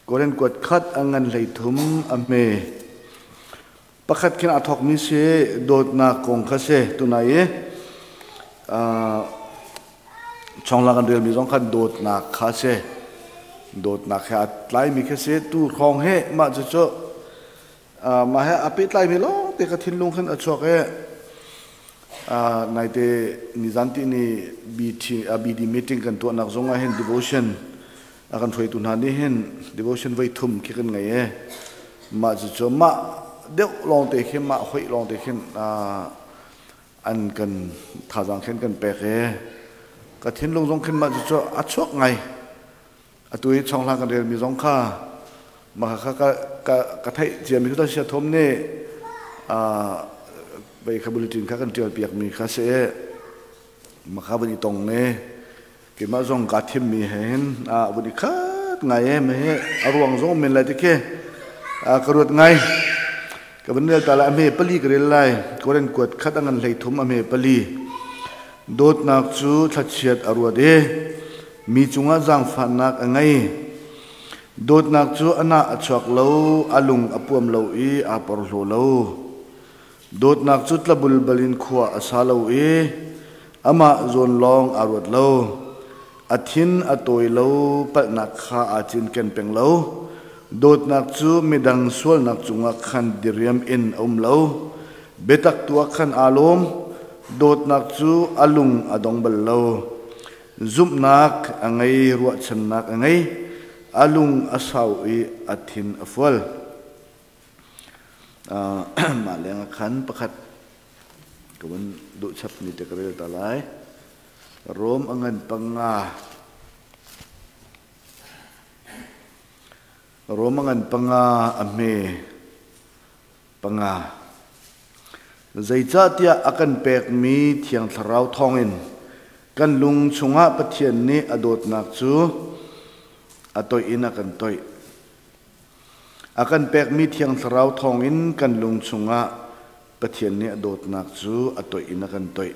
Korin kuat khat a ngan 13 a hme. Pakhat khin a thawkmi si dawtnak kong kha si tunai i chongla kan relmi zong khan dawtnak kha si. Dawtnak he a tlaimi kha si. Tu hrawng he mah cucu mah he a pehtlaimi lawng te ka thinlung khan a chuak i naite nizan ti ni BT BD meeting kan tuahnak zong ah hin devotion a kan hruaitu hna nih hin devotion voi thum khi kan ngei e. Mah cucu mah deuh lawng te khi, mah hoih lawng te khin an kan thazaang khin kan pek e. Ka thinlung zong khin mah cucu a chuak ngai. Atu i chonghlang kan relmi zong kha mah kha ka ka ka theih ciami cu sia thom nih vei kha bulletin kha kan ṭial piakmi kha si i mah kha vun i tong ne. Keimah zong kaa thimmi he hin vun i khat ngai e. Mah hi a ruang zong men lai ti khi ka ruat ngai. Ka vun rel ta lai, a hme pali ka rel lai. Korin kuat khat a ngan 13 a hme pali. Dawtnak cu thlachiat a ruat i mi cungah zaangfahnak a ngei. Dawtnak cu a nah a chuak lo, a lung a puam lo i aa porhlaw lo. Dawtnak cu tlabulbal in khua a sa lo i amah zawn lawng aa ruat lo. A thin a tawi lo, palhnak kha aa cinken peng lo. Dawtnak cu midang sualnak cungah khan diriam in a um lo. Biatak tu ah khan aa lawm. Dawtnak cu a lung a dong bal lo. Zumhnak a ngei, ruahchannak a ngei, a lung a sau i a thin a fual. Mah lengah khan pakhat ka vun duh chapmi te ka rel ta lai. Rom a ngan panga. Rom a ngan panga a hme panga. Zeicahtiah a kan pekmi Thiang Thlarau thawngin kan lung chungah Pathian nih a dawtnak cu a toih in a kan toih. A kan pekmi Thiang Thlarau thawngin kan lung chungah Pathian nih a dawtnak cu a toih in a kan toih.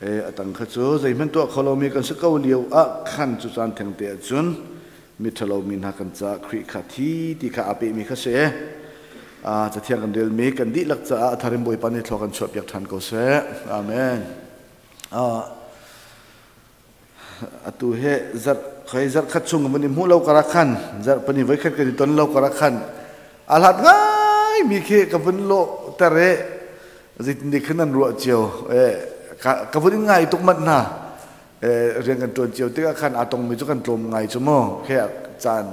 E, a tang kha cu zeihmanh tuah kho lomi kan si ko lio ah khan cu caan thengte ahcun miṭhalo mi hna kan caah Khrih kha thi ti kha aa pehmi kha si. Cathiang kan relmi kan dihlak caah a thar in Bawipa nih thlua kan chuahpiak ṭhan ko seh. Amen. Atu he zarh khoi zarh khat chung van i hmuh lo kara khan zarh pani voi khat kan i ton lo kara khan a hlat ngai mi khi ka vun lo ter e. Zeitin dik khan an ruah cio e, ka vun in ngai tuk mat hna e. Rian kan tuan cio tikah khan aa tong mi cu kan tlawm ngai cu mu khe caan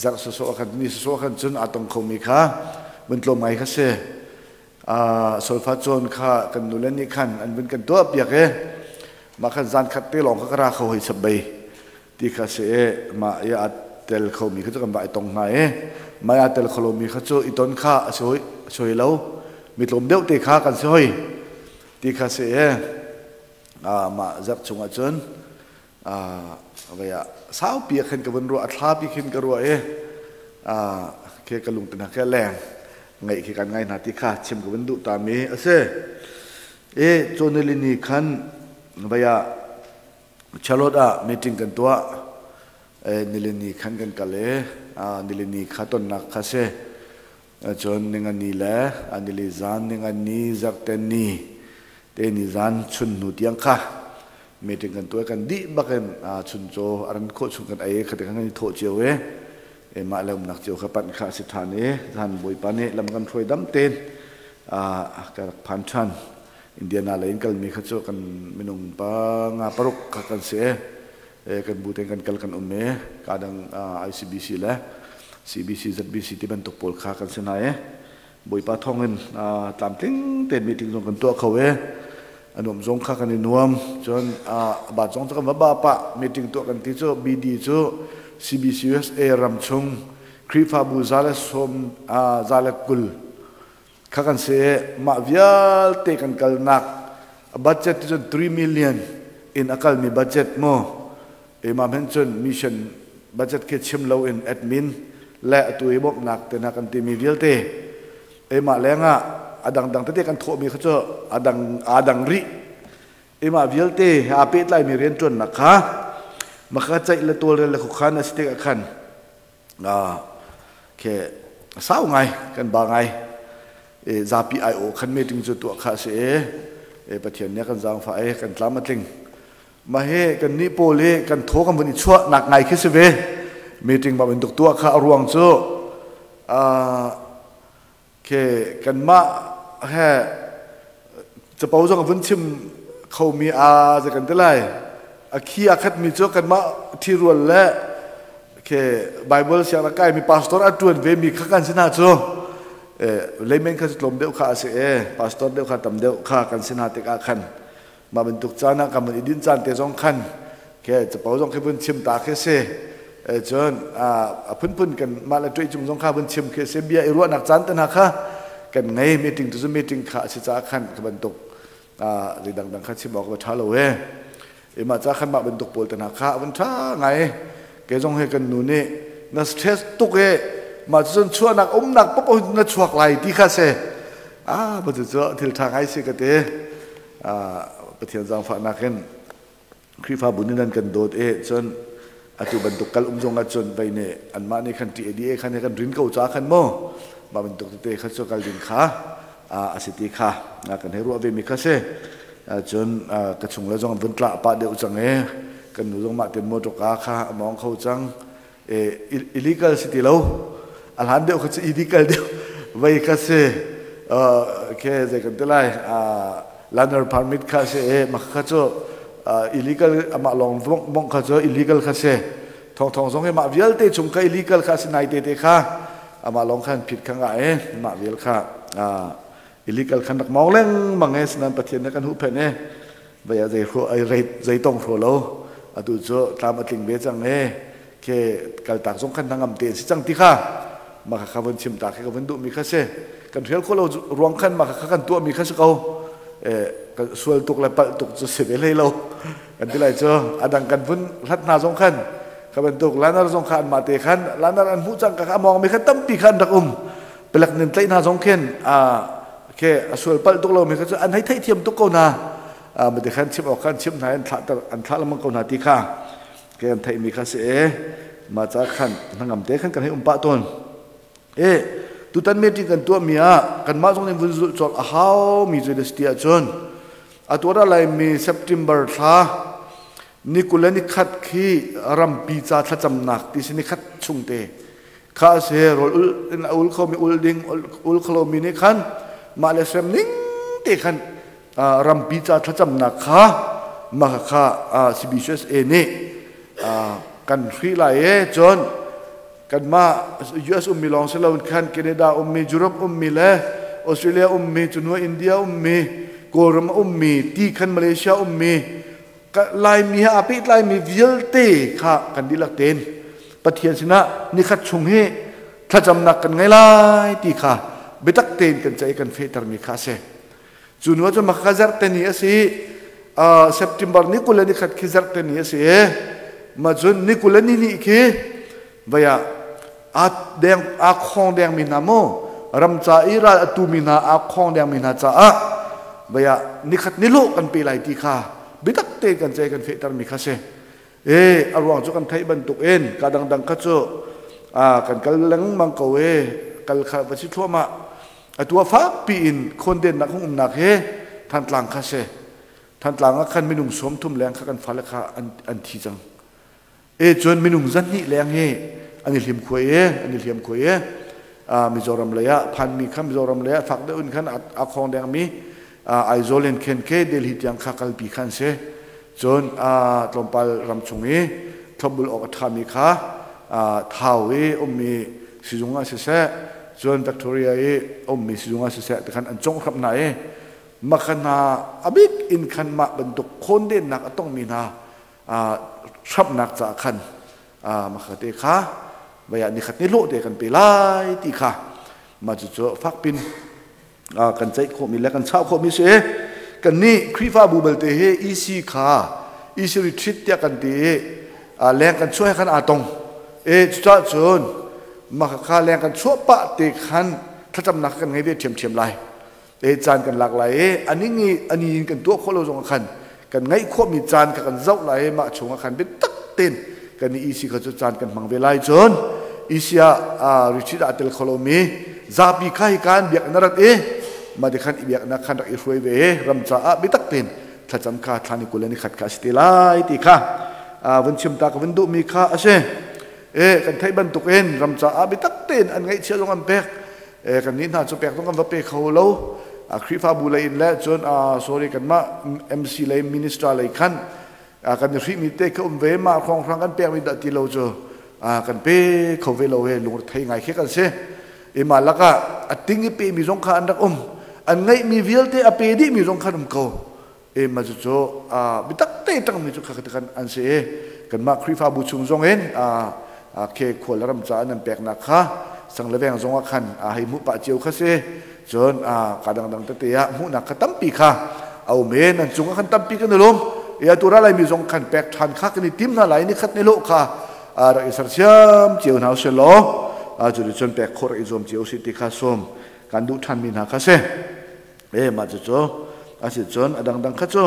zarh soso khan ni soso khan cun aa tong kho mi kha vun tlawm ngai kha si. Solfa cawn kha kan nule nih khan an vun kan tuah piak e. Mah khan zan khat te lawng kha ka ra kho hoi chap bei ti kha si e. Mah i a tel kho mi kha cu kan va i tong hna e. Mah i a tel kho lo mi kha cu i ton kha a si hoi, a si hoi lo. Mi tlawm deuh te kha kan si hoi ti kha si e. Mah zarh chung ah cun vei ah saupi ah khan ka vun ruah, a thla pi khin ka ruah i ke ka lung te hna ke leng ngaih khi kan ngai hna ti kha chim ka vun duh ta mi a si e. Chonelini khan vei ah Charlotte ah meeting kan tuah e. Nilini khan kan kal e. Nilini kha tonnak kha si. Cun ningani le nili zan, ningani zarhten ni te ni zan chun hnu tiang kha meeting kan tuah. Kan dih bakin chun caw a ran khawh chung kan ei kha te kan i thawh cio e. E mah le umnak cio kha panh kha a si ṭhan i zan Bawipa nih lam kan hruai dam tein ka rak phan ṭhan. Indiana lei in kalmi kha cu kan minung pa nga paruk kha kan si e. Kan bu tein kan kal kan um e. Ka dang ICBC le CBC, ZBC ti bantuk pawl kha kan si hna e. Bawipa thawngin tlamtling tein meeting zong kan tuah kho e. A nuam zong kha kan i nuam. Cun ba zong cu kan va ba pah. Meeting tuah kan ti cu BD cu CBC USA ram chung Khrihfabu 110, 120 kha kan si e. Mah vialte kan kalnak budget ti cun 3 million in a kalmi budget mu e. Ma men cun mission budget khi chim lo in admin le atu i bawmhnak te hna kan timi vialte e. Mah lengah a dangdang tete kan thawhmi kha cu a dang aa dang rih e. Mah vialte aa pehtlaimi rianṭuannak kha maka ceih le tawlrel le khuakhan a si tikah khan. Ke sau ngai kan ba ngai. E zapi ai o khan meeting cu tuah kha si e. E Pathian nih kan zaangfa e kan tlam a tling. Ma he kan nih pawl he kan thaw kan vun i chuah nak ngai khi si ve. Meeting ba bantuk tuah kha a ruang cu ke kanmah he capo zong a vun chim khomi a ze kan ti lai. A khi a khatmi cu kanmah ṭhirual le ke Bible siang a kaimi pastor a ṭuan ve mi kha kan si hna cu layman kha cu tlawm deuh kha a si e pastor deuh kha tam deuh kha kan si hna tikah khan mah bantuk caan ah kan vun i din caan te zong khan ke capo zong khi vun chim ta khi si. Cun a phunphun kan mah le tuih cung zong kha vun chim khi si, bia i ruahnak caan te hna kha kan ngei. Meeting tu cu meeting kha a si caah khan ka bantuk zei dangdang kha chim awk va ṭha lo e. E mah ca khan mah bantuk pawl te hna kha a vun ṭha ngai. Ke zong he kan nu nih na stress tuk e, mah cun chuahnak umnak popo na chuak lai ti kha se a ba cu thil ṭha ngai si ka te. Pathian zaangfahnak in Khrihfabu nih nan kan dawt e, cun atu bantuk kal um zong ahcun vei nih anmah nih khan TADA khan kan rin ko ca khan mu mah bantuk tete kha cu kal ding kha a si ti kha kan hei ruah ve mi kha si. Cun ka chung le zong vun tlah pah deuh cang e, kan nu zong mah ten motor ka kha a mawng kho cang e, illegal si ti lo, a hlan deuh kha cu illegal deuh vei kha si ke zei kan ti lai, learner permit kha si e, mah kha cu illegal, amah lawng mong kha cu illegal kha si. Thong thong zong hi mah vialte chung kha illegal kha si nai te te kha amah lawng khan phit kha nga e, mah vial kha illegal khan rak mong lengmang e. Sinan Pathian ne kan huhphenh e, vei ah zei hro ai rei zei tong hro lo, atu cu tlam a tling ve cang e, ke kaltak zong khan hnangam te si cang ti kha ma kha kha vun chim ta kha ka vun duh mi kha si. Kan hrial kho lo ruang khan ma kha kan tuah mi kha si ko e, kan sual tuk le palh tuk cu si ve hlei lo kan ti lai cu. Adang kan vun hlat hna zong khan kha bantuk lanar zong kha an mah te khan lanar an hmuh cang ka kha among mi kha tampi khan rak um pelek nin tlaih hna zong khin a ke a sual palh tuk lo mi kha cu an hei theih thiam tuk ko na ma te khan chim awk khan chim hna an thlah an thlah lengmang ko hna ti kha ke an theih mi kha si e. Ma ca khan hnangam te khan kan hei um pah tawn e. Tutan meeting kan tuah mi ah kanmah zong nih vun zulh cawlh a hau mi cu ti ahcun a tuara lai mi September thla ni 21 khi rampi ca thlacamnak ti si, ni khat chung te kha se rol ul in a ul kho mi ul ding, ul kholo mi nih khan mah le sem ning te khan rampi ca thlacamnak kha ma kha CBCUSA nih kan hri lai e. Cun kanmah US ummi lawng si lo khan Canada ummi, Europe ummi le Australia ummi, cunua India ummi, Kawlram ummi ti khan, Malaysia ummi, Laimi he aa pehtlaimi vialte kha kan dihlak tein Pathian sinah nikhat chung hi thlacamnak kan ngei lai ti kha biatak tein kan ceih kan fehtermi kha a si. Cu nu cu maka zarhte ni a si. September ni 21 khi zarhte ni a si. Ma cun ni kul le ni ni khi vaya a deng a khong deng mi hna mu ram ca i ral a tu mi hna a khong deng mi hna caah vaya nikhat ni lu kan pe lai ti kha biatak te kan cei kan fehter mi kha si e. A ruang cu kan theih bantuk in ka dangdang kha cu kan kal lengmang ko e, kal kha va si thluahmah. Atu a fak pi in khonden nak hung umnak he Thantlang kha si. Thantlang ah khan minung 30 leng kha kan fale kha an thi cang e. Cun minung 200 leng hi an i hlim khuai e, an i hliam khuai e. Mizoram lei ah phanmi kha Mizoram lei ah fak deuh in khan a khong deng mi Aizawl in khen ke Delhi tiang kha kalpi khan si. Cun tlawmpal ram chung i thlopbul awk a ṭhami kha Thau i ummi sizung ah siseh, cun Victoria i ummi sizung ah siseh tikhan an congh hram hna i makha hna abik in khan mah bantuk khawndennak a tongmi hna hramnak caah khan makha te kha vaya nikhat ni lawh te kan pe lai ti kha mah cucu fakpin kan ceih khawhmi le kan chah khawhmi si. Kan nih Khrihfabu belte hi EC kha EC retreat tiah kan ti i leng kan chuah he khan aa tong e. Cucaah cun mah kha leng kan chuah pah te khan thlacamnak kan ngei ve ṭhiamṭhiam lai e, caan kan lak lai i ani ngi ani in kan tuah khawh lo zong khan kan ngaih khawhmi caan kha kan zoh lai i mah chungah khan biatak tein kan i EC kha cu caan kan hmang ve lai. Cun Asia retreat ah tel kho lomi zapi kha hi kan biak na rat i ma ti khan i biaknak khan rak i hruai ve ram caah biatak tein thlacam kha thla ni 21 kha a si te lai ti kha vun chim ta ka vun duhmi kha a si. E kan theih bantuk in ram caah biatak tein an ngaihchia zong an pek. E kan nih hna cu pek zong kan va pe kho lo. Khrihfabu lei in le cun sorry, kanmah MC lei, minister lei khan kan i hrihmi te kha um ve, mah hrawnghrang kan pekmi dah ti lo cu kan pe kho ve lo he lungre thei ngai khi kan si. I mah lakah a ting i pemi zong kha an rak um, an ngeihmi vialte a pe dihmi zong khan um ko. E ma cu cu bitak te tangmi cu kha kan an si i kanmah Khrihfabu chung zong in ke khual ram ca an peknak kha sang le veng zong ah khan hei hmuh pah cio kha si. Cun ka dangdang tete ah hmuhnak kha tampi kha a um i nan cung ah khan tampi kan i lawm. I atu ra laimi zong khan pek ṭhan kha kan i tim hna lai, ni khat ni lawh kha rak i sersiam cio hna usih law cu nih cun pek khawh rak i zuam cio usih ti kha sawm kan duh ṭhanmi hna kha si. E mah cucu a si. Cun a dangdang kha cu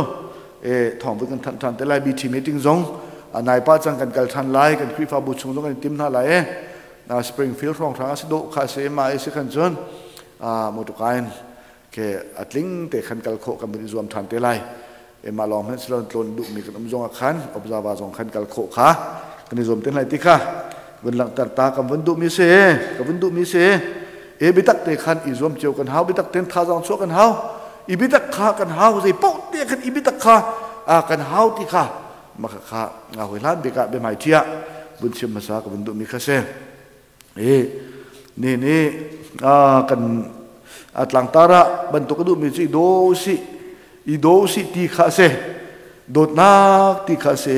e thawng kan thanh ṭhan te lai. BT meeting zong nai pa cang kan kal ṭhan lai, kan Khrihfabu chung zong kan i tim hna lai. E Springfield hrawnghrang a si dawh kha si ma i si khan cun motorcar in ke a tling te khan kal khawh kan i zuam ṭhan te lai. E mah lawng hmanh silon tlawn duhmi kan um zong ah khan observer zong khan kal khawh kha kan i zuam te lai ti kha vun langhter ta kan vun duhmi si, ka vun duhmi si. E biatak te khan i zuam cio kan hau, biatak ten thazaang chuah kan hau, i biatak kha kan hau, zei paoh te khan i biatak kha kan hau ti kha maka kha nga hoi hlan bik ah biahmai ṭhia vun chim hmasa ka vun duhmi kha si. E ni ni kan tlangtar ah bantuk a duhmi cu i do si, i do si ti kha si, dawtnak ti kha si.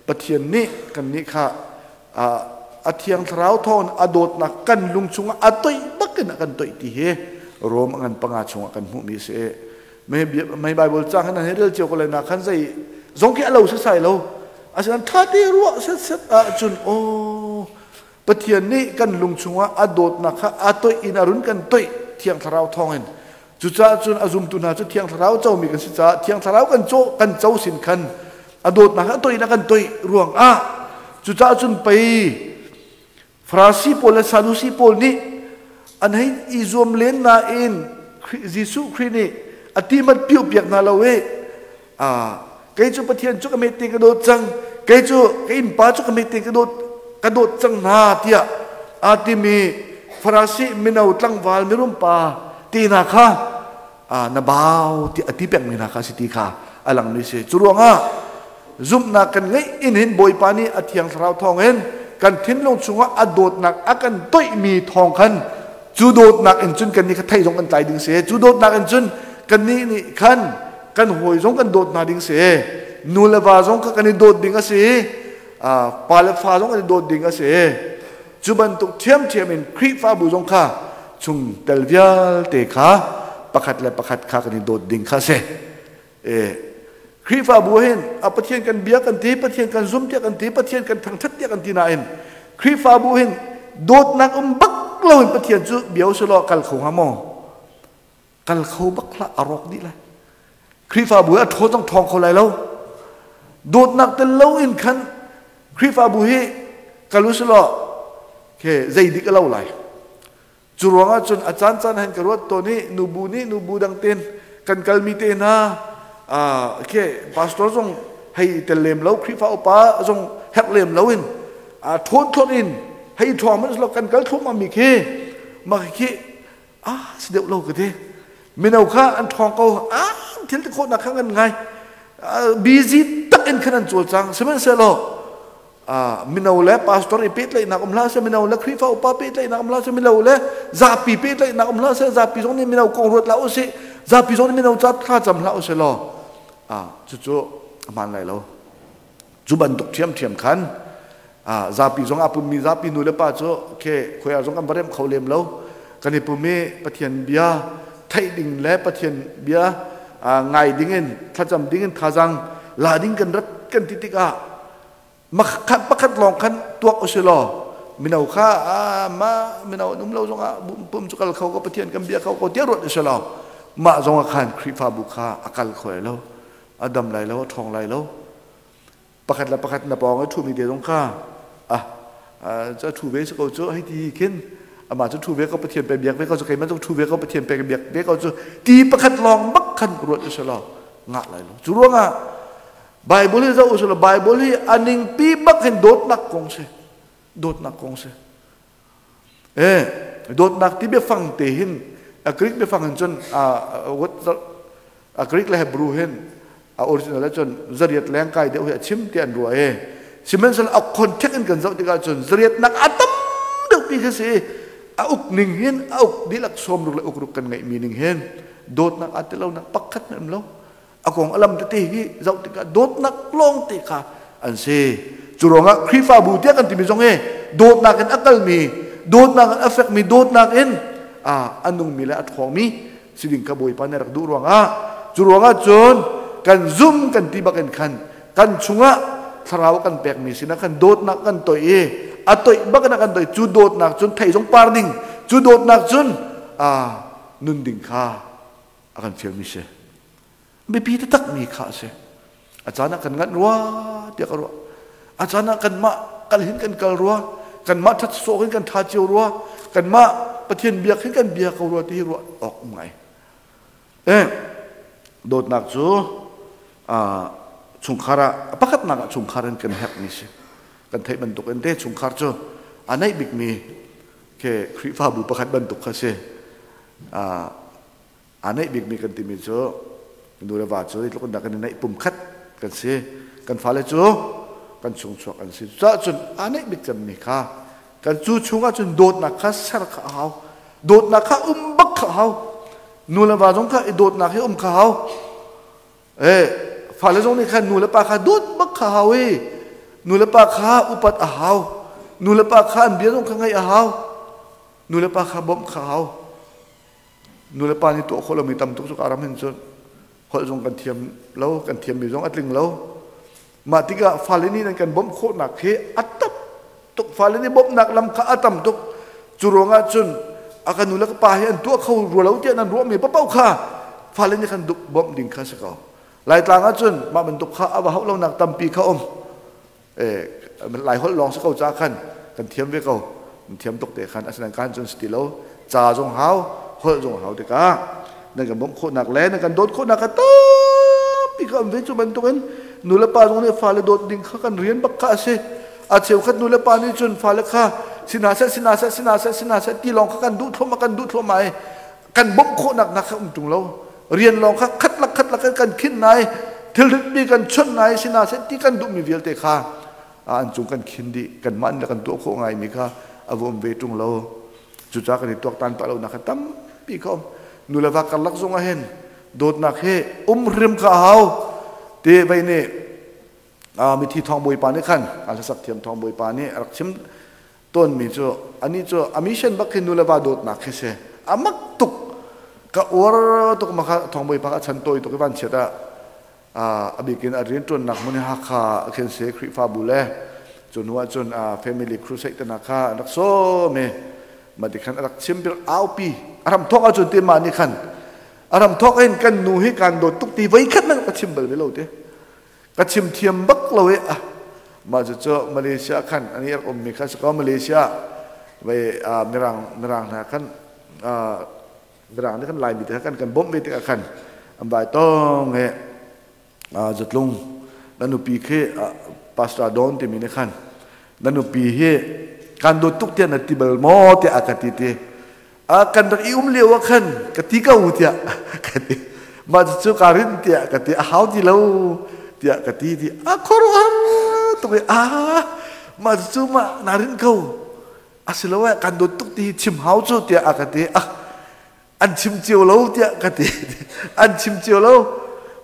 Pathian nih kan nih kha a Thiang Thlarau thawng a dawtnak kan lung chungah a toih bakin a kan toih ti hi Rom a ngan 5 chungah kan hmuhmi si. Mei Bible cang hin an rel cio ko lai na khan zei zong khi a lo sasai lo. Asinain ṭha te ruah set set ahcun, aw, Pathian nih kan lung chungah a dawtnak kha a toih in a run kan toih Thiang Thlarau thawngin. Cucaah cun a zumtu hna cu Thiang Thlarau comi kan si caah Thiang Thlarau kan co kan co sin khan a dawtnak kha a toih in a kan toih ruangah, cucaah cun pei Farasi pawl le Sadusi pawl nih an hei i zuam len nain Jesuh Khrih nih a ti mat piuh piak hna lo i, kei cu Pathian cu ka met te ka dawt cang, kei cu ka innpa cu ka met te ka dawt cang hna tiah aa timi Farasi mino tlangval mirum pa te hna kha na bau ti a ti pengmi hna kha si ti kha a langmi si. Cu ruangah zumhnak kan ngeih in hin Bawipa nih a Thiang Thlarau thawngin kan thinlung chungah a dawtnak a kan toihmi thawng khan, cu dawtnak in cun kannih kha thei zong kan tlai ding si. Cu dawtnak in cun kannih nih khan kan hawi zong kan dawt hna ding si, nu le va zong kha kan i dawt ding a si, pa le fa zong kan i dawt ding a si. Cu bantuk ṭhiamṭhiam in Khrihfabu zong kha chung tel vialte kha pakhat le pakhat kha kan i dawt ding kha si. E Khrihfabu hin a Pathian kan bia kan ti, Pathian kan zum tiah kan ti, Pathian kan thangṭhat tiah kan ti nain Khrihfabu hin dawtnak um bak lo in Pathian cu bia usulaw kal kho hnga maw? Kal kho bak hlah, a rawk dih lai. Khrihfabu hi a ṭhaw zong ṭhawng kho lai lo. Dawtnak tel lo in khan Khrihfabu hi kal usulaw ke zei dik a lo lai. Cu ruangah cun a caan caan han ka ruat tawn i nubu nih nubu dang ten kan kalmi te hna ke pastor zong hei tel lem lo, Khrihfa upa zong herh lem lo in ṭhawn thlawt in hei ṭhawng man lo kan kal thluahmah mi khi mah khi ah si deuh lo ka ti. Mino kha an ṭhawng ko, ah thil ti khawhnak kha ngan ngai, busy tak in khan an cawlcang. Sihmanhsehlaw mino le pastor i pehtlaihnak um hlah seh, mino le Khrihfa upa pehtlaihnak um hlah seh, mino le zapi pehtlaihnak um hlah seh, zapi zong nih mino kong ruat hlah usih, zapi zong nih mino ca thla cam hlah usih law cucu a hmaan lai lo. Cu bantuk ṭhiamṭhiam khan zapi zong a pummi zapi nu le pa cu ke khoi ah zong kan va remh kho lem lo. Kan i pum i Pathian bia theih ding le Pathian bia ngai ding in, thlacam ding in, thazaang la ding kan rat kan ti tikah makhat pakhat lawng khan tuak usih law mino kha ma mino an um lo zongah pum cu kal kho ko, Pathian kan bia kho ko tiah ruat usih law mah zongah khan Khrihfabu kha a kal kho lo, a dam lai lo, a ṭhawng lai lo. Pakhat le pakhat na pawng i ṭhumi te zong kha ah Cu thu ve si ko cu hei ti khin amah cu thu ve ko, Pathian pe biak ve ko cu, keimah cu thu ve ko, Pathian pe biak ve ko cu ti pakhat lawng bak khan ruat u selaw ngah lai lo. Cu ruangah Bible hi zoh u selaw, Bible hi a ningpi bak hin dawtnak kong si, dawtnak kong si. Dawtnak ti biafang te hin a Greek biafang hin cun a Greek le Hebrew hin a original ah cun zariat leng kai deuh hi a chim ti an ruah i, sihmanhsehlaw a context in kan zoh tikah cun zariatnak a tam deuh pi khi si. A uk ning hin, a uk dihlak 60 le uk ruk kan ngeih mi ning hin dawtnak aa telonak pakhat hmanh um lo. A kong alam tete hi zoh tikah dawtnak lawng te kha an si. Cu ruangah Khrihfabu tiah kan timi zong hi dawtnak in a kalmi, dawtnak in a fekmi, dawtnak in a nungmi le a ṭhawngmi siding kha Bawipa nih rak duh ruangah, cu ruangah cun kan zum kan ti bakin khan kan chungah thlarau kan pekmi sinah khan dawtnak kan toih i, a toih bakin kan toih. Cu dawtnak cun thei zong par ding, cu dawtnak cun a nun ding kha a kan fialmi si, biapi taktak mi kha a si. A caan ah kan nganh rua tiah ka ruah. A caan ah kanmah kal hin kan kal rua, kanmah ṭhat sawh hin kan ṭha cio rua, kanmah Pathian biak hin kan bia ko rua ti hi ruah awk um ngai. Dawtnak cu chungkhar ah, pakhatnak ah chungkhar in kan herhmi si. Kan theih bantuk in te chungkhar cu a naih bikmi ke Khrihfabu pakhat bantuk kha si. Aa naih bikmi kan timi cu nu le va cu tluk in dah kan i naih, pum khat kan si. Kan fale cu kan chungchuak an si. Cucaah cun aa naih bik cemmi kha kan cu chungah cun dawtnak kha ser kha a hau, dawtnak kha um bak kha a hau. Nu le va zong kha i dawtnak hi um kha hau. Fale zong nih khan nu le pa kha dawt bak kha hau i, nu le pa kha upat a hau, nu le pa kha an bia zong kha ngaih a hau, nu le pa kha bawmh kha hau. Nu le pa nih tuah khawh lomi tam tuk cu ka ram hin cun holh zong kan thiam lo, kan thiammi zong a tling lo. Mah tikah fale nih nan kan bawmh khawhnak hi a tam tuk. Fale nih bawmhnak lam kha a tam tuk. Cu ruangah cun a ka nu le ka pa hi an tuah kho rua lo tiah nan ruahmi paoh kha fale nih khan bawmh ding kha si ko. Laitlang ah cun mah bantuk kha a va hauh lonak tampi kha um. Lai holh lawng si ko ca khan kan thiam ve ko, thiam tuk te khan. Asinain kan cun si ti lo, ca zong hau, holh zong hau tikah nan kan bawmh khawhnak le nan kan dawt khawhnak kha tampi kha um ve. Cu bantukin nu le pa zong nih fale dawt ding kha kan rian bak kha a si. A cheukhat nu le pa nih cun fale kha sina seh, sina seh, sina seh, sina seh ti lawng kha kan duh thluahmah, kan duh thluahmah i kan bawmh khawhnak nak kha um ṭung lo. Rian lawng kha khat lak khat lak kan khin nai, thilrit mi kan chawnh nai, sina seh ti kan duhmi vialte kha an cung kan khin dih. Kanmah nih kan tuah khawh ngaimi kha a va um ve ṭung lo. Cucaah kan i tuaktan pah lonak kha tampi kha um. Nu le va karlak zong ah hin dawtnak hi um hrim kha a hau te. Vei nih mithi thawng bawipa nih khan, a hlasak thiam thawng bawipa nih a rak chim tawnmi cu, ani cu a mission bak khi nu le va dawtnak khi si. A mak tuk, ka uar tuk. Ma kha thawng bawipa a chan tawi tuk i van chiat ah a bikin a rian ṭuannak hmun hi Hakha khin si. Khrihfabu le cu hnu ah cun family crusade te kha an rak sawm i mah ti khan a rak chim bir aupi. A ram thawk ahcun te mah nih khan a ram thawk in kan nu hi kan dawt tuk ti voi khat man ka chim bal ve lo te, ka chim thiam bak lo i. Mah cu cu Malaysia khan ani rak ummi kha si ko. Malaysia vai mirang hna khan, Mirang nih kan Laimi te khan kan bawmh ve tikah khan an vai tong he, Zatlung, na nupi khi, Pastor Don timi nih khan, na nupi hi kan dawt tuk tiah na ti bal maw tiah a ka ti ti. Kan rak i um lio ah khan ka ti ko tiah ka ti. Mah cu ka rin tiah ka ti, a hau ti lo tiah ka ti ti. A khuaruahhar tuk i, a mah cu mah na rin ko asiloah kan dawt tuk ti chim hau cu tiah a ka ti. Ah, an chim cio lo tiah ka ti, an chim cio lo.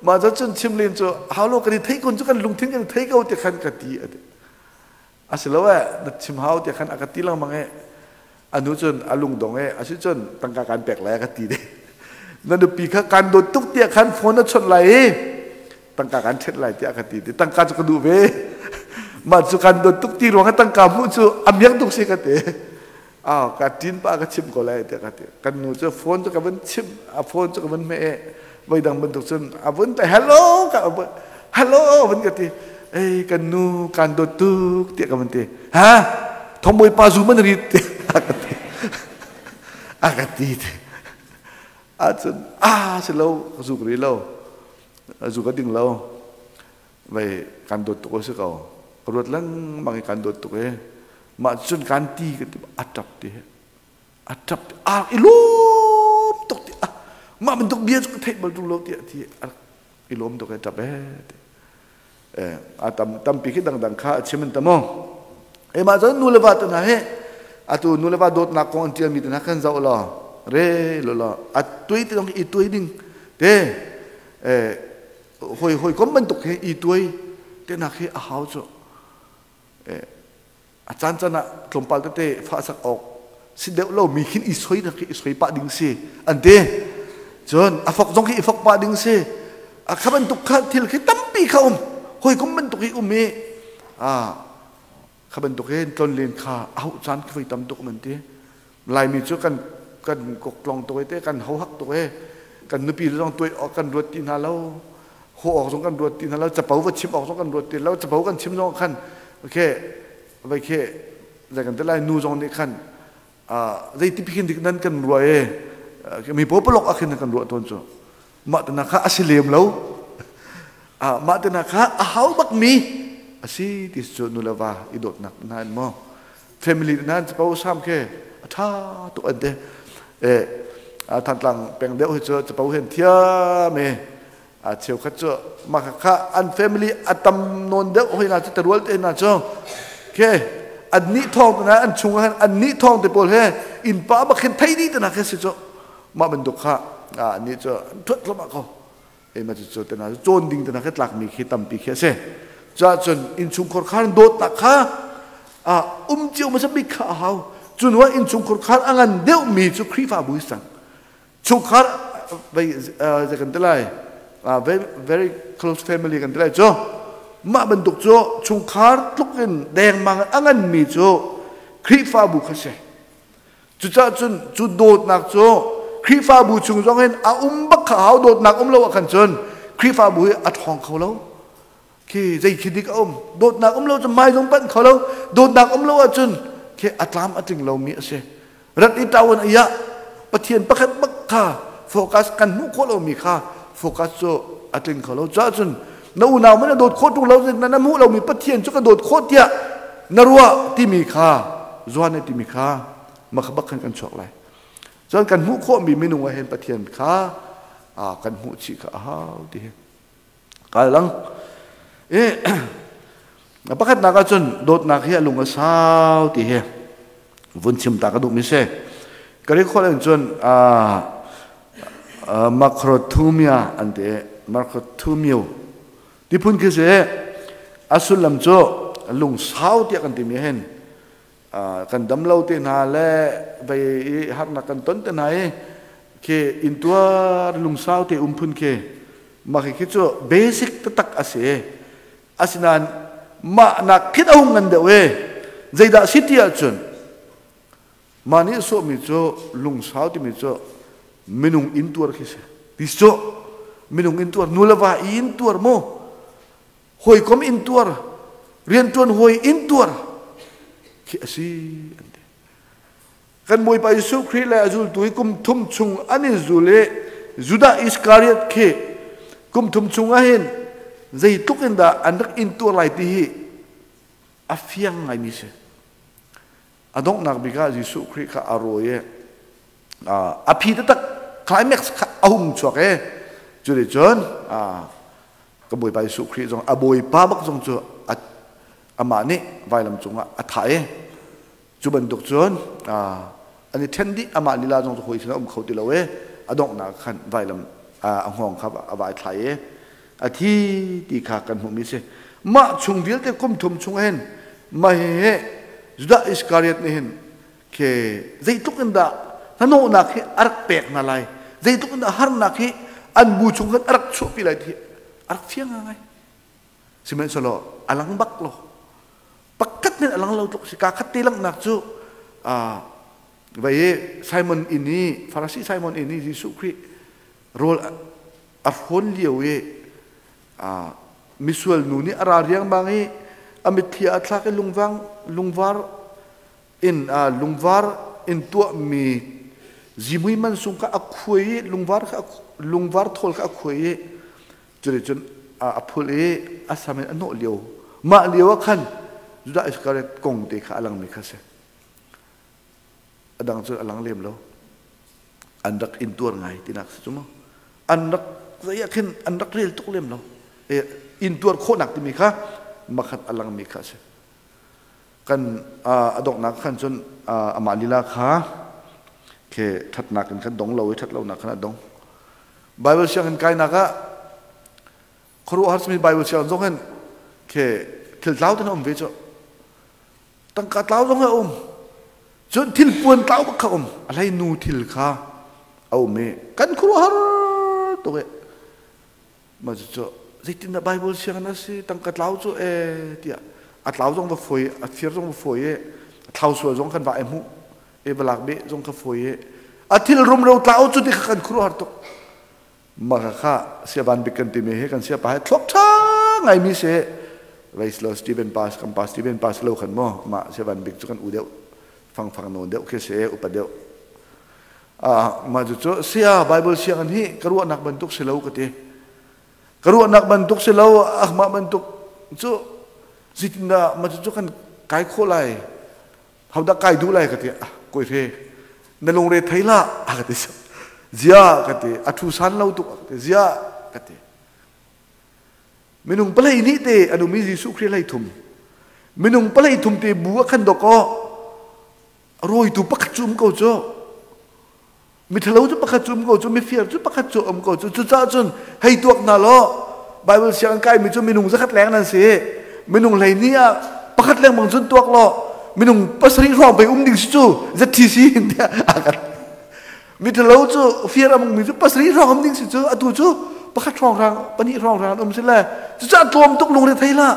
Mah cu cun chim len cu hau lo, kan i theih kun cu, kan lungthin kan i thei ko ti khan ka ti. Asiloah na chim hau tiah khan a ka ti lengmang i, anu cun a lungdong i, asi cun tangka kan pek lai a ka ti de. Na nupi kha kan dawt tuk tiah khan phone na chawnh lai i tangka kan ṭhet lai tiah ka ti ti. Tangka cu ka duh ve. Mah cu kan dawt tuk ti ruang ah tangka hmuh cu a miak tuk si ka ti. Ah, ka tin pa ka chim ko lai tiah ka ti. Kan nu cu phone cu ka van chim, a phone cu ka van hmeh i, voi dang bantuk cun a vun ta, hello ka, hello vun ka ti. Ei, kan nu, kan dawt tuk tiah ka van ti. Ha. Thongbawi pa zu man rit te a ka ti te ahcun a si lo ka zuk ri lo zu ka ding lo vei kan dawt tuk si ko ka ruat lengmang i kan dawt tuk e mah cun kan ti ka ti a ṭap ti a ṭap a i lawm tuk ti a mah bantuk bia cu ka theih bal ṭung lo tiah ti i lawm tuk e ṭap e ti a tam tampi khi dangdang kha a chim an tam e mah cun nu le va te hna hi atu nu le va dawtnak kong an ṭialmi te hna khan zoh law re lo law a tuai te dong i tuai ding te hoi hoi kom bantuk he i tuai te nak hi a hau cu a caan caan ah tlawmpal tete fahsak awk si deuh lo mi khin i soi nak i soi pah ding si an ti. Cun a fok zong khi i fok pah ding si. A kha bantuk kha thil khi tampi kha um hoi kum bantuk hi um i a kha bantuk hin tlon len kha a hauh caan khi voi tam tuk man ti. Laimi cu kan kan koktlong tuk te, kan hohak tuk e, kan nupi zong tuai awk kan ruat ti hna lo, ho awk zong kan ruat ti hna lo, capo va chim awk zong kan ruat ti lo. Capo kan chim zong khan okay vai khe zai kan te lai, nu zong nih khan zei ti pikin dik nan kan rua e, mi popolok akhin kan ruah tawn cu. Mah te na kha asi lem lo, mah te na kha a hau bak mi asi ti cu. Nu le va i dawtnak na in mo family nan capo sam ke a tha tuk an te e. A Thantlang peng deuh hi cu capo hen thiam e. A cheu khat cu ma kha an family a tam non deuh hoi na cu tarual te na cu ke an ni thong na an chung han an ni thong te pawl he in pa bak khin thei ni te na khe si cu. Mah bantuk kha a ni cu thuat thlama ko e. Ma cu te na cawn ding te na khe tlak mi khi tampi khi ase cha. Cun innchungkhar khar dawt tak kha a um cio ma bik kha a hau. Cun wa innchungkhar khar a ngan deuh mi cu Khrihfabu sang chungkhar vai ze kan te lai, very very close family kan te lai cu. Mah bantuk cu chungkhar tluk in dengmang a ngan mi cu Khrihfabu kha si. Cucaah cun cu dawtnak cu Khrihfabu chung zong in a um bak kha hau. Dawtnak um lo ah khan cun Khrihfabu hi a ṭhawng kho lo khi. Zei khi dik a um, dawtnak um lo cun mai zong panh kho lo. Dawtnak um lo ahcun khi a tlam a tling lomi a si. Rat i ṭawan iya Pathian pakhat bak kha focus kan hmuh khawh lomi kha focus cu a tling kho lo. Caah cun na unau man na dawt khawh ṭung lo, na hmuh lomi Pathian cu ka dawt khawh tiah na ruah timi kha zuan timi kha makha bak khan kan chuak lai. Cun kan hmuh khawhmi minung ah hin Pathian kha kan hmuh chih kha a hau ti hi kal lang e. Pakhatnak ah cun dawtnak hi a lung a sau ti hi vun chim ta ka duh mi si. Greek holh in cun makrothumia an ti, makrothumio ti phun khi si. A sullam cu lungsau tiah kan timi hin kan dam lo te hna le vei i harnak kan ton te hna i khi intuar lungsau te um phun khi. Mah khi cu basic taktak a si. Asinain mah nak khit a hung ngan deuh e. Zeidah si ti ahcun mah nih sawhmi cu lungsau timi cu minung intuar khi si ti cu. Minung intuar, nu le va i intuar mu, hawikom intuar, riantuan hawi intuar khi a si an ti. Kan Bawipa Jesuh Khrih le a zultu hi kum thum chung an i zul i Judah Iskariot khi kum thum chung ah hin zeitluk in dah an rak intuar lai ti hi a fiang ngaimi si. A donghnak bik ah Jesuh Khrih kha a rawi i a phi taktak climax kha a hung chuak i cu nih cun ka Bawipa Jesuh Khrih zong, a Bawipa bak zong cu amah nih vailam cungah a thah i cu bantuk cun an i ṭhen dih. Amah lila zong cu hawi sinah um kho ti lo i a donghnak khan vailam a hngawng kha a vai thlai i a thi ti kha kan hmuhmi si. Mah chung vialte kum thum chung hin mah hihi Judah Iskariot nih hin ke zeitluk in dah hnahnawhnak hi a rak pek hna lai, zeitluk in dah harnak hi an bu chung khan a rak chuahpi lai ti a rak fiang ngai. Sihmanhsehlaw a lang bak lo, pakhat men a lang lo tluk si. Ka khat te langhnak cu vai Simon inn i, Farasi Simon inn i Jesuh Khrih rawl a hrawn lio i misual nu nih a ra riangmang i a mitthli a thlak i lungvang lungvar. In lungvar in tuahmi zihmui mansung kha a khuai i lungvar kha lungvar thawl kha a khuai i cuticun a phul i a sam in a hnawh lio mah lio ah khan Judah Iskariot kong te kha a langmi kha si. A dang cu a lang lem lo. An rak intuar ngai tinak si cu mu. An rak zei ah khin an rak rel tuk lem lo. Intuar khawhnak timi kha makhat a langmi kha a si. Kan a donghnak khan cun amah lila kha ke ṭhatnak in khan dong lo i ṭhat lonak khan a dong. Bible sianginn kainak ah khuaruahhar simi Bible sianginn zong hin ke thil tlau ten a um ve cu. Tangka tlau zong a um. Cun thil puan tlau bak kha um. A hlei nu thil kha a um i kan khuaruahhar tuk i mah cu zeitindah Bible sianginn a si tangka tlau cu e tiah a tlau zong va fawi a fir zong va fawi i a thlau sual zong kan va ai hmuh e va lak beh zong kha fawi i a thil rumro tlau cu ti kha kan khuaruahhar tuk mah kha kha siaban bik kan timi hi kan siapa he thluak ṭha ngaimi si Race lo Stephen Pass kan pa Stephen Pass lo khan mo mah siaban bik cu kan u deuh fangfang nawn deuh khi si upa deuh mah cu sia Bible sianginn hi ka ruahnak bantuk si lo ka ti. Ka ruahnak bantuk si lo ahmah bantuk cu zeitindah mah cu kan kai khawh lai hodah kai duh lai ka ti. Ah koi hre na lungre thei la a ka ti. Zia ka ti a thu san lo tuk ka ti. Zia ka ti. Minung palei nih te anu mi Jesuh Khrih lei thum. Minung palei thum te bu a khan dok aw rawitu pakhat cu um ko cu mithalo cu pakhat cu um ko cu mifir cu pakhat cu um ko cu cucaah cun hei tuak hna law Bible siang kaimi cu minung zakhat leng nan si minung hlei ah pakhat lengmang cun tuak law minung pasarih hrawng pei um ding si cu ZTC tiah akan mithalo cu fir amung mi cu pasarih hrawng um ding si cu atu cu pakhat hrawng rang pahnih hrawng rang um si le cucaah tlawm tuk lungre thei hlah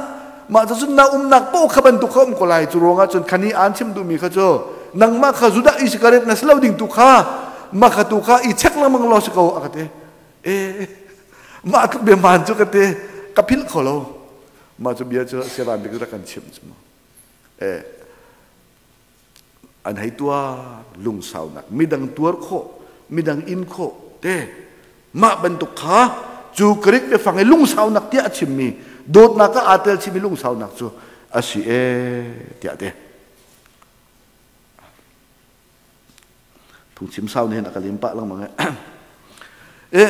mah cu cun na umnak paoh kha bantuk kha um ko lai cu ruangah cun khani aan chim duhmi kha cu nangmah kha Judah Iskariot na si lo ding tu kha mah kha tu kha i check lengmang law si ko a ka ti e mah tluk bia maan cu ka ti ka philh kho lo mah cu bia cu siavan bik rak kan chimh cu e an hei tuar lungsaunak midang tuar khawh midang in khawh te mah bantuk kha cu Greek biafang i lungsaunak tiah a chimmi dawtnak ah aa tel chimmi lungsaunak cu a si e tiah te phungchim sau nih hin a ka lim pah lengmang e e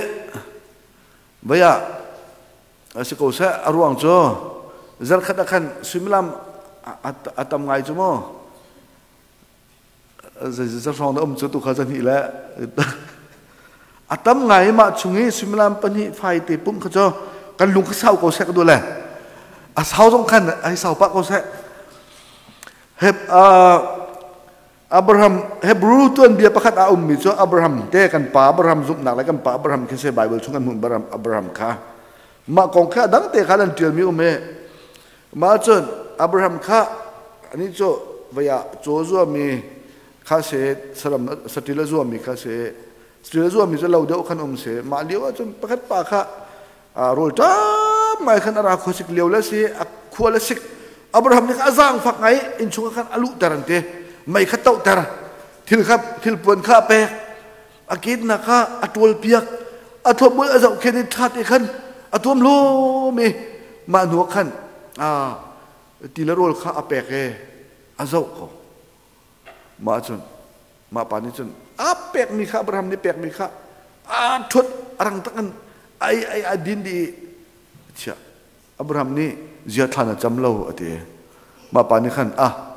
vaya a si ko seh a ruang cu zarkhat ah khan suimilam a tam ngai cu mu zarhrawng na um cu tu kha zahnih le a tam ngai mah chung i suimilam pahnih fai te pum kha cu kan lung kha sau ko seh ka duh le a sau zong khan ai sau pah ko seh heb Abraham Hebrew tuanbia pakhat a ummi cu Abraham te kan pa Abraham zumhnak le kan pa Abraham khi se Bible chung kan hmuh Abraham kha mah kong kha dang te kha an tialmi um e mah cun Abraham kha ani cu vaya caw zuami kha se saram satil a zuami kha se satil a zuami cu lo deuh khan um se mah lio ah cun pakhat pa kha rawl ṭam ngai khan a ra khuasik lio le si a khua le sik Abraham nih a zaangfak ngai innchung ah khan a luhter an ti mei kha tohter thil kha thil puan kha a pek a ketnak kha a ṭawl piak a thawhbul a zohkhen i ṭha te khan a tuam lom i mah hnu ah khan ti le rawl kha a pek i a zoh ko mah cun mah pa nih cun a pekmi kha Abraham nih pekmi kha a ṭhut a rang tak in ai ai a din dih chia Abraham nih zia thla na cam lo a ti mah pa nih khan ah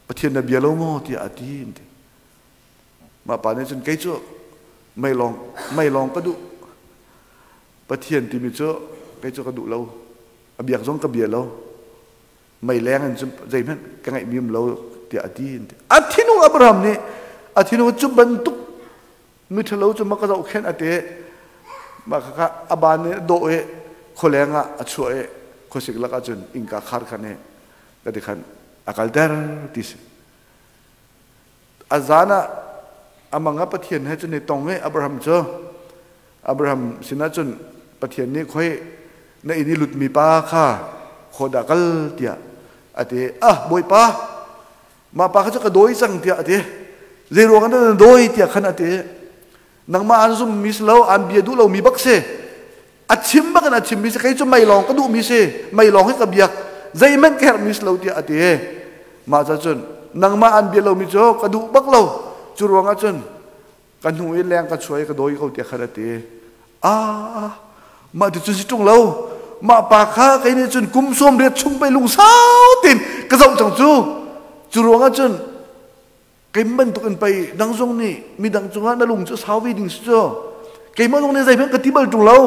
Pathian na bia lo maw tiah a ti ti mah pa nih cun kei cu mei lawng mei lawng ka duh Pathian timi cu kei cu ka duh lo a biak zong ka bia lo mei leng in cun zeihmanh ka ngeihmi um lo tiah a ti a thinung Abraham nih a thinung cu bantuk miṭhalo cu ma ka zohkhenh a ti mah kha a ban nih dawh i khualeng ah a chuah i khuasik lakah cun innka khar khan i ka ti khan a kalter ti si a zan ah amang ah Pathian he cun i tong i Abraham cu Abraham sinah cun Pathian nih khoi na inn i lutmi pa kha khaw dah kal tiah a ti ah Bawipa. Mah pa kha cu ka dawi cang tiah a ti. Zei ruang ah na dawi tiah khan a ti. Nangmah an zum mi si lo, an bia duh lo mi bak si. A chim bak in a chim mi si. Kei cu mei lawng ka duh mi si. Mei lawng hi ka biak. Zeihmanh ka herh mi si lo tiah a ti. Mah ca cun nangmah an bia lo mi cu ka duh bak lo. Cu ruang ah cun ka hnu i leng ka chuai ka dawi ko tiah khan a ti. Ah, mah ti cun si ṭung lo. Mah pa kha kei nih cun kum 80 chung pei lungsau tein ka zoh cang cu. Cu ruang ah cun keim bantuk in pei nang zong nih midang cungah na lung cu sau ve ding si cu. Keimah zong nih zeihmanh ka ti bal ṭung lo.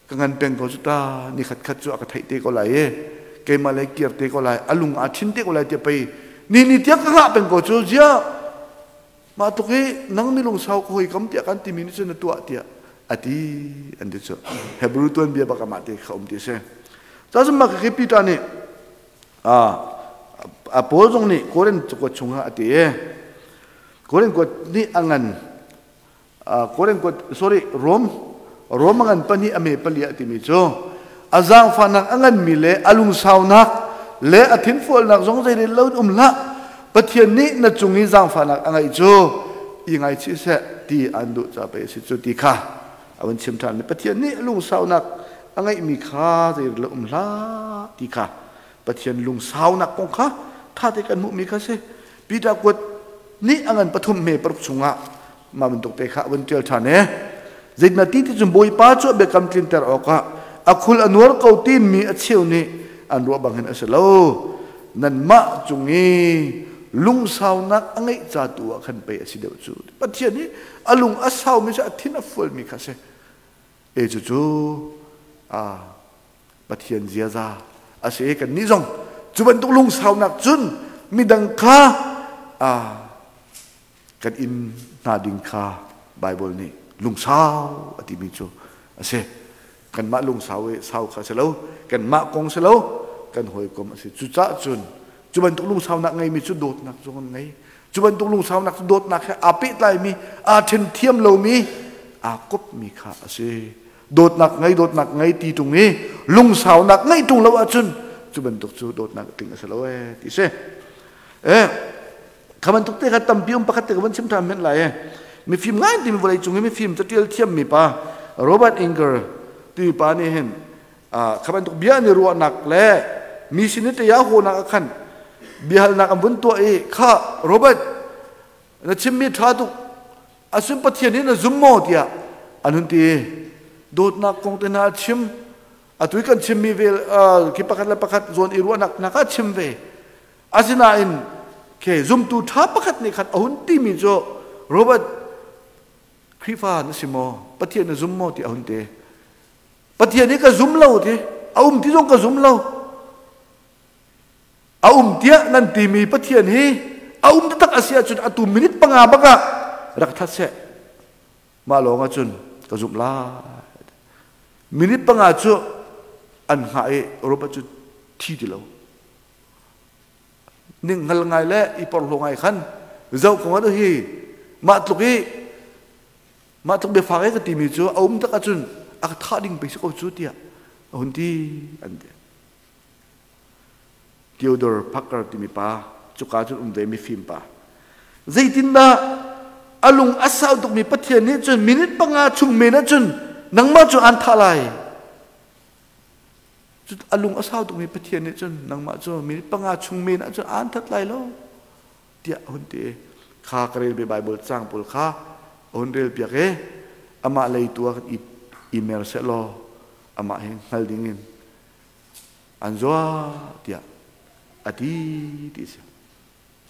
Ka ngan peng ko cu ta ni khat khat cu a ka theih te ko lai i keimah lei kir te ko lai a lung aa thin te ko lai tiah pei ni ni tiang ka hngah peng ko cu ziah mah tluk i nang mi lungsau ka hoi kam tiah kan timi nih cun na tuah tiah a ti an ti cu Hebrew tuanbia bak amah te kha um ti si cun mah khi Peter nih a Paul zong nih Korin cakuat chungah a ti i Korin kuat nih a ngan Korin kuat sorry Rom Rom a ngan pahnih a me pali a timi cu a zaangfahnak a nganmi le a lungsaunak le a thinfualnak zong zeirel lo in um hlah Pathian nih na cung i zaangfahnak a ngeih cu i ngaichih seh ti an duh ca pei a si cu ti kha a vun chim ṭhan. Pathian nih lungsaunak a ngeihmi kha zeirel lo um hlah ti kha Pathian lungsaunak kong kha ṭha te kan hmuhmi kha si. Peter kuat nih a ngan pathum hme paruk chungah mah bantuk te kha a vun ṭial ṭhan e. Zeitinah ti ti cun Bawipa cu a biakam tlinter awkah a khul a nuar ko timi a cheu nih an ruah bang hin a si lo. Nanmah cung i lungsaunak a ngeih ca tu ah khan pei a si deuh cu. Pathian hi a lung a saumi cu a thin a fualmi kha a si. E cucu Pathian ziaza a si i kannih zong cu bantuk lungsaunak cun midang kha kan in hna ding kha Baibal nih lungsau a timi cu a si. Kanmah lungsau i sau kha a si lo, kanmah kong si lo, kan hawikom a si. Cucaah cun cu bantuk lungsaunak ngeimi cu dawtnak zong an ngei. Cu bantuk lungsaunak cu dawtnak he aa pehtlaimi, aa ṭhen thiam lomi, aa kopmi kha a si. Dawtnak ngei, dawtnak ngei ti ṭung i lungsaunak ngeih ṭung lo ahcun cu bantuk cu dawtnak tling a si lo ee ti si. Eh, kha bantuk te kha tampi um pakhat te ka van chim ṭhan hmenh lai e. Mifim ngai timi vawlei cung i mifim catial thiammi pa Robert Inger timi pa nih hin kha bantuk bia an i ruahnak le mi sin i ṭaya hawnak ah khan biahalnak an vun tuah i kha Robert na chimmi ṭha tuk asun Pathian hi na zum maw tiah an hun ti dawtnak kong te hna a chim atu i kan chimmi vel khi pakhat le pakhat zawn i ruahnak hna kha chim ve Asinain ke zumtu ṭha pakhat nih khan a hun timi cu Robert Khrihfa na si maw? Pathian na zum maw? ti a hun ti. Pathian hi ka zum lo ti. A um ti zong ka zum lo. A um tiah nan timi Pathian hi a um taktak a si ahcun atu minute 5 bak ah rak that seh. Mah lawng ahcun ka zumh lai. Minute 5 cu an hngah i Robert cu thi ti lo. Ning hngal ngai le i porhlaw ngai khan zoh ko ngat hi mah tluk i mah tluk biafak i ka timi cu a um tak ahcun a ka thah ding pei si ko cu tiah a hun ti an ti. Theodore Parker timi pa cuka cun um ve mifim pa zeitindah a lung a sau tukmi Pathian nih cun minute 5 chung men ahcun nangmah cu aan thah lai Cu a lung a sau tukmi Pathian nih cun nangmah cu minute 5 chung men ahcun aan that lai lo tiah a hun ti. Kha ka rel ve Bible caang pawl kha a hun rel piak i amah lei tu ah i i mer seh law amah hi hngal ding in an zua tiah a ti ti si.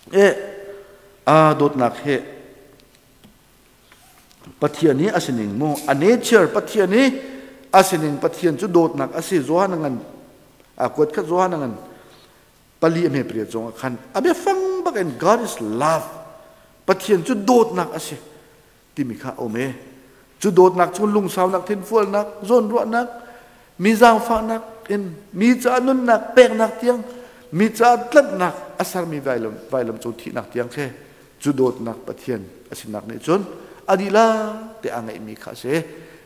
E a dawtnak he Pathian hi a sining mu a nature Pathian hi a sining Pathian cu dawtnak a si Johan ngan a kuat khat Johan ngan pali a hme pariat zong ah khan a biafang bak in God is love Pathian cu dawtnak a si timi kha a um e cu dawtnak cu lungsaunak thinfualnak zawnruahnak mi zaangfahnak in mi ca nunnak peknak tiang mi ca tlanhnak a sermi vailam vailam cung thihnak tiang khe Cu dawtnak Pathian a sinak nih cun a dihlak te a ngeihmi kha a si.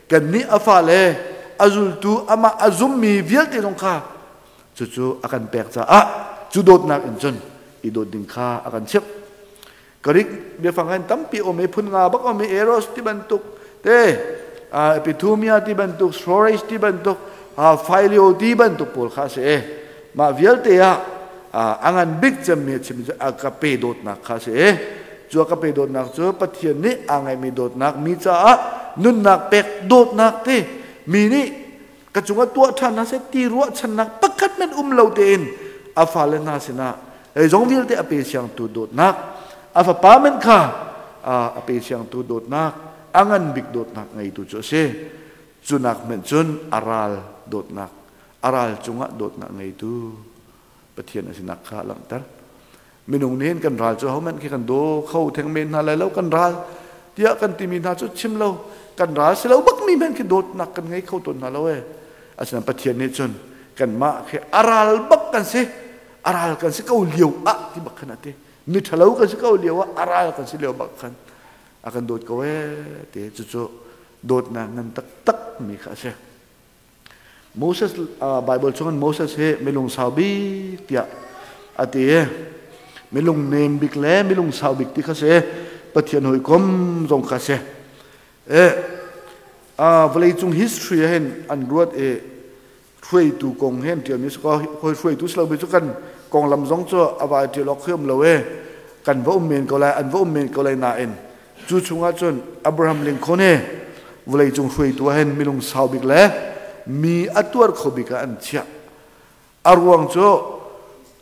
Kannih a fale a zultu amah a zummi vialte zong kha cucu a kan pek caah cu dawtnak in cun I dawt ding kha a kan chimh. Greek biafang hin tampi um i phun nga bak um i eros ti bantuk te epithumia ti bantuk storage ti bantuk phileo ti bantuk pawl kha a si. Mah vialte ah a ngan bik cemmi a chimmi cu agape dawtnak kha a si. Cu agape dawtnak cu Pathian nih aa ngeihmi dawtnak, mi caah nunnak pek dawtnak ti mi nih ka cungah tuah ṭhan hna seh ti ruahchannak pakhat men um lo tein a fale hna sinah zeizong vialte a pe siangtu dawtnak, a fapa men kha a pe siangtu dawtnak, a ngan bik dawtnak ngeitu cu a si. Cu nak hmanh cun a ral dawtnak, a ral cungah dawtnak ngeitu Pathian a sinak kha a langhter. Minung nih hin kan ral cu ahohmanh khi kan daw kho theng men hna lai lo, kan ral tiah kan timi hna cu chim lo, kan ral si lo bakmi hmanh khi dawtnak kan ngei kho tawn hna lo ee. Asinain Pathian nih cun kanmah khi a ral bak kan si, a ral kan si ko lio ah ti bak khan a ti. Mi ṭhalo kan si ko lio ah a ral kan si lio bak khan a kan dawt ko ee ti cucu dawtnak ngan taktak mi kha a si. Moses Bible chungin Moses hi milung sau bik tiah a ti i milung nem bik le milung sau bik ti kha si Pathian hawikom zong kha si. E vawleicung history hin an ruat i hruaitu kong he an ṭialmi si ko hruaitu si lomi cu kan konglam zong cu a vai ṭial awk khi um lo e kan va um men ko lai an va um men ko lai nain Cu chungah cun Abraham Lincoln hi vawleicung hruaitu ah hin minung sau bik le mi a tuar kho bik ah an chiah. A ruang cu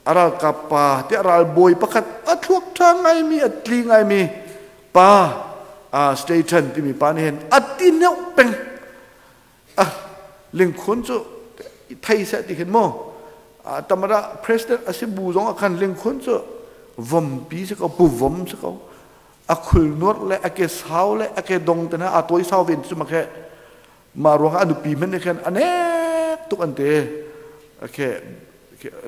a ralkap pa tiah ralbawi pakhat a thluak ṭha ngaimi a tli ngaimi pa Staten timi pa nih hin a ti neuh peng. Ah, Lincoln cu thei seh ti khin mu. Tamara president a si bu zong ah khan Lincoln cu vompi si ko, pu vom si ko. A khul nuar le a ke sau le a ke dong te hna aa tawi sau ven cu makhe mah ruangah a nupi hmanh nih khan a nek tuk an ti. Akhe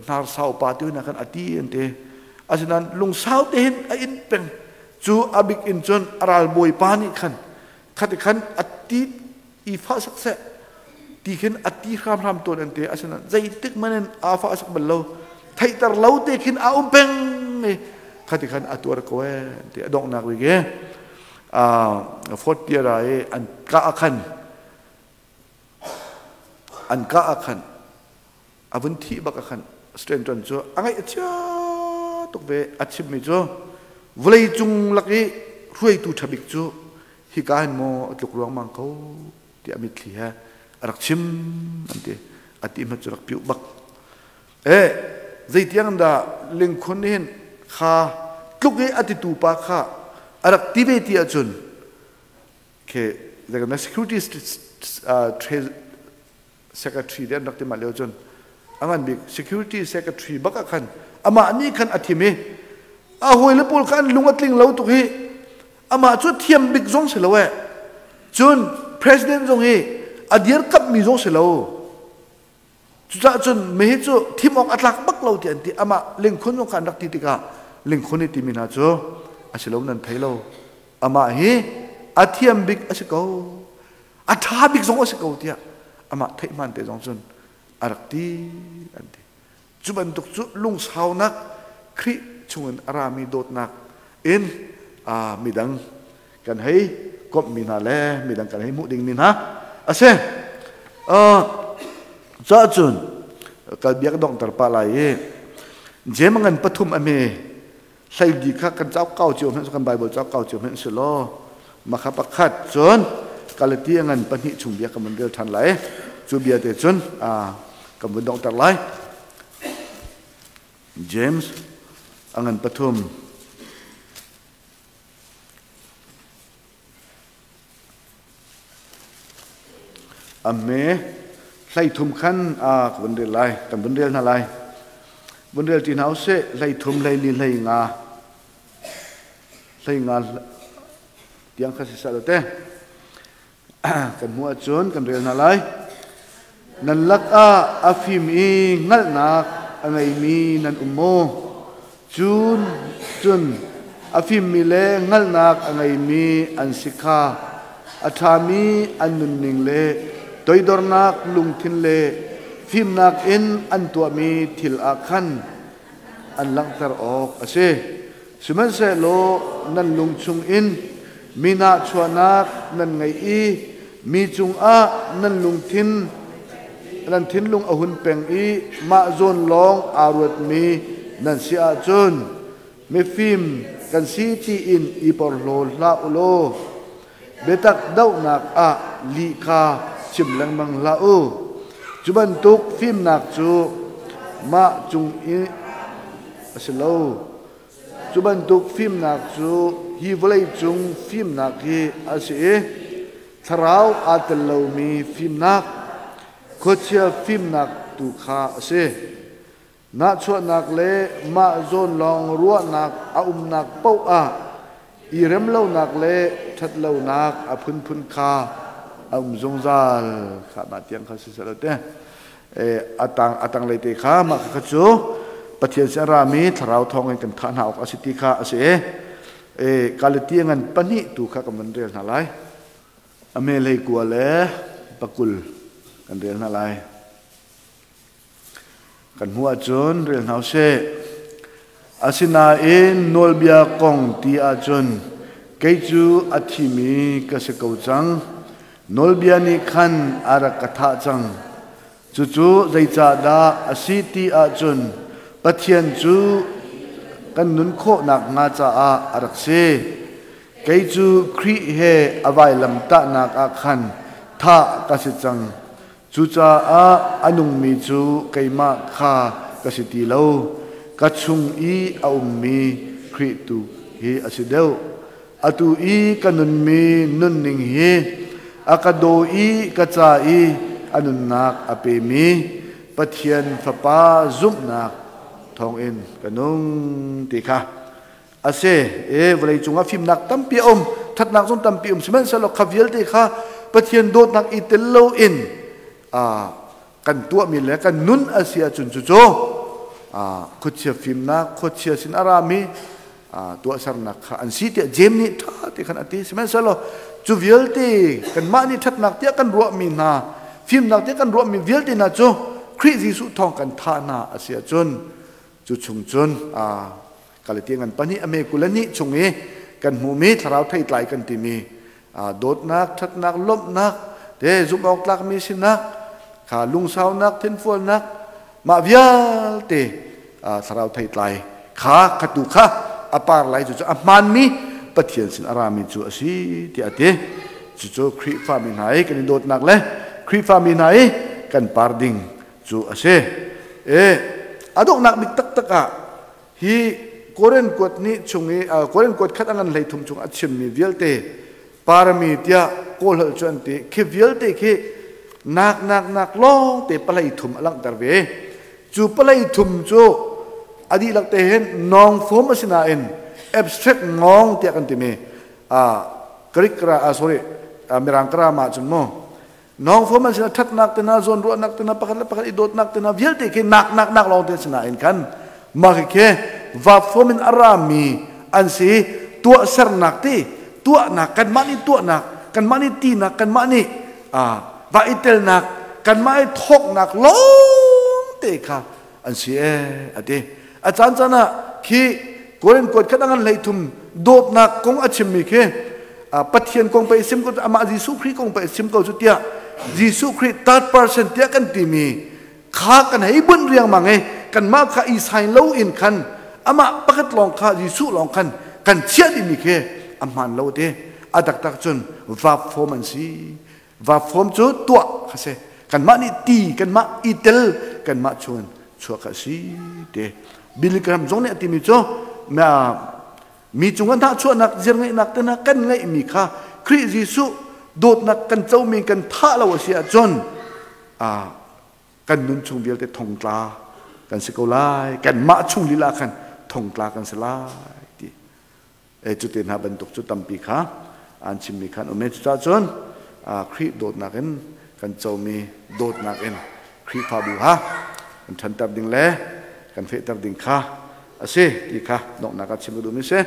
hnar sau pa ti hna khan a ti an ti. Asinain lungsau te hin a in peng. Cu a bik in cun a ralbawi pa nih khan khati khan a ti i fah sak seh ti khin a ti hramhram tawn an ti. Asinain zeitik hmanh in aa fah sak bal lo, theihter lo te khin a um peng i khati khan a tuar ko ee ti. A donghnak bik i fourth year ah i an kah khan an kah khan a vun thih bak khan Stanton cu a ngaih a chia tuk ve. A chimmi cu vawlei cung lak i hruaitu ṭha bik cu hika hin maw a tluk ruangmang ko tiah mitthli he a rak chim an ti. A ti hmat cu rak piuh bak e. Zeitiang dah lingkhun nih hin kha tluk i a titu pa kha a rak ti ve ti ahcun ke security secretary te an rak ti mah lio cun a ngan bik security secretary bak ah khan amah nih khan a thim i a hawile pawl kha an lung a tling lo tuk hi. Amah cu thiam bik zong si lo eh, cun president zong hi a dirkamhmi zong si lo, cucaah cun mi hi cu thim awk a tlak bak lo ti an ti. Amah lingkhun zong kha an rak ti tikah lingkhun i timi hna cu a si lo, nan thei lo, amah hi a thiam bik a si ko, a ṭha bik zong a si ko tiah amah theih hmaan te zong cun a rak ti an ti. Cu bantuk cu lungsaunak, Khrih chungin a rami dawtnak in midang kan hei komhmi hna le midang kan hei hmuh dingmi hna a si. Caah cun kal bia ka donghter pah lai i Jem ngan pathum a me hleidi kha kan cauk kau cio hmanh, kan Bible cauk kau cio hmanh si law makha pakhat cun Galati a ngan pahnih chung bia kan vun rel ṭhan lai. Cu bia te cun kan vun donghter lai. James a ngan pathum. A hme hleithum khan ka vun rel lai, kan vun rel hna lai. Vun rel ṭi hna usih. 13, 14, 15, 15 tiang kha si seh lo te. Kan hmuh ahcun kan rel hna lai. Nan lakah a fim i hngalhnak a ngeimi nan um maw? Cun cun a fimmi le hngalhnak a ngeimi an si kha a ṭhami an nunning le toidornak lungthin le fimnak in an tuahmi thil ah khan. an langhter awk a si. Sihmanhsehlaw nan lung chungin mi nahchuahnak nan ngei i mi cungah nan lungthin nan thinlung a hun peng i mah zawn lawng aa ruatmi nan si ahcun mifim kan si tiin i porhlaw hlah u law biatak dohnak ah lih kha chim lengmang hlah u. Cu bantuk fimnak cu mah cung i a si lo. Cu bantuk fimnak cu hi vawleicung fimnak hi a si i thlarau aa tel lomi fimnak, khuachia fimnak tu kha a si. Nahchuahnak le mah zawn lawng ruahnak a umnak paoh ah i remlonak le ṭhatlonak a phunphun kha a um zungzal. Kha mah tiang kha si seh te. A tanglei te kha mah kha cu Pathian sin a rami thlarau thawng in kan thah hna awk a si ti kha a si i Galati ngan pahnih tu kha kan van rel hna lai. A me hlei kua le pakul kan rel hna lai. Kan hmuh ahcun rel hna usih. Asinain nawlbia kong ti ahcun kei cu a thimi ka si ko cang. Nawlbia nih khan a rak ka thah cang. Cucu zeicahdah a si ti ahcun Pathian cu kan nun khawh nakhnga caah a rak si. Kei cu Khrih he a vailamtahnak ah khan thah ka si cang. Cucaah a nungmi cu keimah kha ka si ti lo, ka chung i a ummi Khrih tu hi a si deuh. Atu i ka nunmi nunning hi a ka daw i ka ca i a nunnak a pemi Pathian Fapa zumhnak thawngin ka nung ti kha a si. E vawlei cungah fimnak tampi a um, thatnak zong tampi um, sihmanhsehlaw kha vialte kha Pathian dawtnak i tel loin kan tuahmi le kan nun a si ahcun cucu khuachia fimnak, khuachia sin a rami tuahsernak kha an si tiah Jeim nih ṭha te khan a ti. Sihmanhsehlaw cu vialte kanmah nih ṭhatnak tiah kan ruahmi hna, fimnak tiah kan ruahmi vialte hna cu Khrih Jesuh thawng kan thah hna a si ahcun cu chung cun Galati ngan pahnih a me 22 chung i kan hmuhmi thlarau theitlai kan timi dawtnak, ṭhatnak, lawmhnak, te zumh awk tlakmi sinak, kha lungsaunak, thinfualnak, mah vialte thlarau theitlai kha khatu kha a par lai cu a hmaanmi Pathian sin a rami cu a si tiah a ti. Cucu Khrihfami hna i kan i dawtnak le Khrihfami hna i kan par ding cu a si. E a donghnak bik taktak ah hi Korin kuat nih chung i Korin kuat khat a ngan 13 chung a chimmi vialte parami tiah Kawl holh cu an ti. Khi vialte khi nak nak nak lawng te palei thum a langhter ve. Cu palei thum cu a dihlak te hin nong form a si nain abstract ngong tiah kan timi Greek sorry Mirang kara ma cun mu nong form an sina thatnak te na zawn ruahnak te na pakhat le pakhat i dawtnak te na vialte khi nak nak nak lawng te sinain khan mah khi va form in a rami an si. Tuahsernak te tuahnak, kanmah nih tuahnak, kanmah nih tinak, kanmah nih va i telnak, kanmah i thawknak lawng te kha an si e a ti. A caan caan ah khi Korin kuat khat angan 13 dawtnak kong a chimmi khi Pathian kong pei sim ko, amah Jesuh Khrih kong pei sim ko cu tiah Jesuh Khrih third person tiah kan timi kha kan hei bunh riangmang i kanmah kha i sain lo in khan amah pakhat lawng kha Jesuh lawng khan kan chiah dihmi khi a hmaan lo te. A taktak cun verb form an si. Verb form cu tuah kha si, kanmah nih ti, kanmah i tel, kanmah chungin chuah kha si te. Billy Graham zong nih a timi cu mi cung ah hnahchuahnak zirngeihnak te hna kan ngeihmi kha Khrih Jesuh dawtnak kan comi kan thah lo a si ahcun kan nun chung vialte thongtla kan si ko lai, kanmah chung lila khan thongtla kan si lai ti. E cu te hna bantuk cu tampi kha an chimmi khan um e. Cucaah cun Khrih dawtnak in kan comi dawtnak in Khrihfabu ha kan ṭhanter ding le kan fehter ding kha a si ti kha donghnak ah chim ka duhmi si.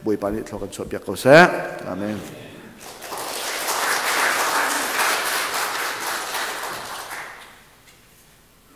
Bawipa nih thlua kan chuahpiak ko seh. Amen.